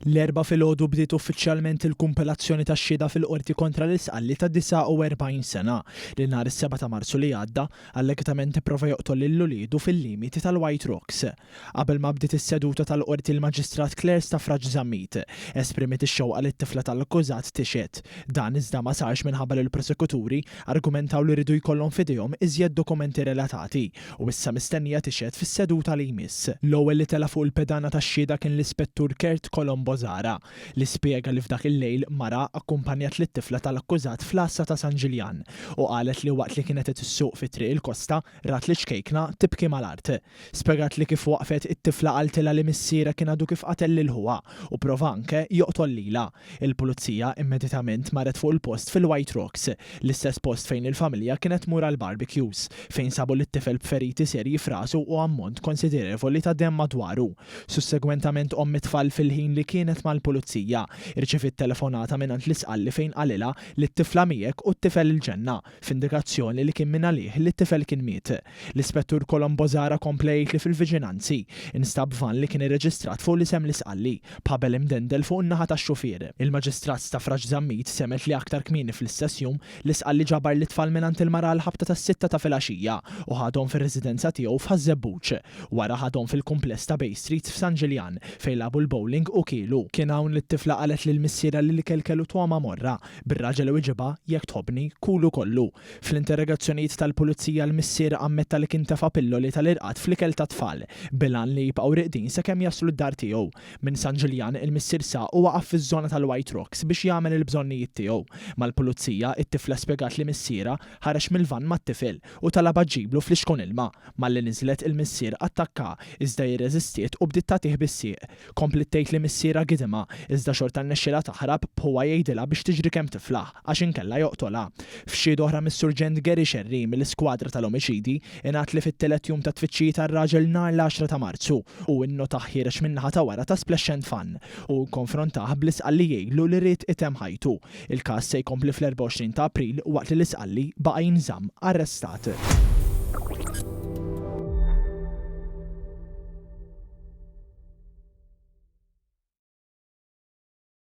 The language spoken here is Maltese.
L-Erbgħa filgħodu bdiet uffiċjalment il-kumpilazzjoni tax-xhieda fil-Qorti kontra l-Isqalli ta' 49 sena li nhar is-Sebgħa ta' Marzu li għadda allegatament ipprova joqtol lil uliedu fil-limiti tal-White Rocks. Qabel ma bdiet is-seduta tal-Qorti l-Maġistrat Claire Stafrace Zammit esprimiet ix-xewqa li t-tifla tal-akkużat tixhed. Dan iżda ma sarx minħabba li l-prosekuturi argumentaw li riedu jkollhom f'idejhom iżjed dokumenti relatati u issa mistennija tixhed fis-seduta li jmiss. L-ewwel li tela' fuq il-pedana tax-xhieda kien l-Ispettur Kurt Colombo Zahra, li spjega li f'dak il-lejl mara akkumpanjat lit-tifla tal-akkużat fl-għassa ta' San Ġiljan u qalet li waqt li kienet qed issuq fi Triq il-Kosta rat liċ-ċkejkna tibki mal-art. Spjegat li kif waqfet, it-tifla qaltilha li missierha kien għadu kif qatel lil ħuha u prova anke joqtol lilha. Il-Pulizija immedjatament marret fuq il-post fil-White Rocks, l-istess post fejn il-familja kienet tmur għall-barbecues, fejn sabu lit-tifel b'feriti serji f'rasu u ammont konsiderevoli ta' demm madwaru. Sussegwentament omm it-tfal fil-ħin li kienet mal-Pulizija, irċeviet telefonata mingħand l-Isqalli fejn qalilha li t-tifla miegħek u t-tifel il-ġenna, f'indikazzjoni li kien mingħalih li t-tifel kien miet. L-Ispettur Colombo Zahra kompla jgħid li fil-viċinanzi, instab vann li kien irreġistrat fuq l-isem l-Isqalli, b'ħabel imdendel fuq in-naħa tax-xufier. Il-Maġistrat Stafrace Zammit semgħet li aktar kmieni fl-istess jum, l-Isqalli ġabar lit-tfal mingħand il-mara għall-ħabta tas-sitta ta' filgħaxija u ħadhom fir-residenza tiegħu f'Ħaż-Żebbuġ. Wara ħadhom fil-kumpless ta' Bay Street f'San Ġiljan, fejn lagħbu l-bowling u kielu. Kien hawn li t-tifla qalet lil missierha li l-ikel kellu togħma morra, bir-raġel iwiġibha, Jekk tħobbni, kulu kollu. Fl-interrogazzjonijiet tal-pulizija l-missier ammetta li kien tefa' pilloli tal-irqad fl-ikel tat-tfal, bil-għan li jibqgħu riqdin sakemm jaslu d-dar tiegħu. Minn San Ġiljan, il-missier saq u waqaf fiż-żona tal-White Rocks biex jagħmel il-bżonnijiet tiegħu. Mal-pulizija, it-tifla spjegat li missierha ħareġ mill-vann mat-tifel u talabha ġġiblu flixkun ilma. Malli niżlet, il-missier attakkaha, iżda hi rreżistiet u bdiet tagħtih bis-sieq. Kompliet tgħid li missierha gidimha, iżda xorta rnexxielha taħrab b'ħuha jgħidilha biex tiġri kemm tiflaħ, għax inkella joqtolha. F'xhieda oħra mis-Surġent Gary Scerri mill-Iskwadra tal-Omiċidi, ingħad li fit-tielet jum ta' tfittxijiet għar-raġel nhar l-għaxra ta' Marzu, hu innotah ħiereġ min-naħa ta' wara ta' Splash and Fun u kkonfrontah bl-Isqalli jgħidlu li ried itemm ħajtu. Il-każ se jkompli fl-24 ta' April waqt li l-Isqalli baqa' jinżamm arrestat.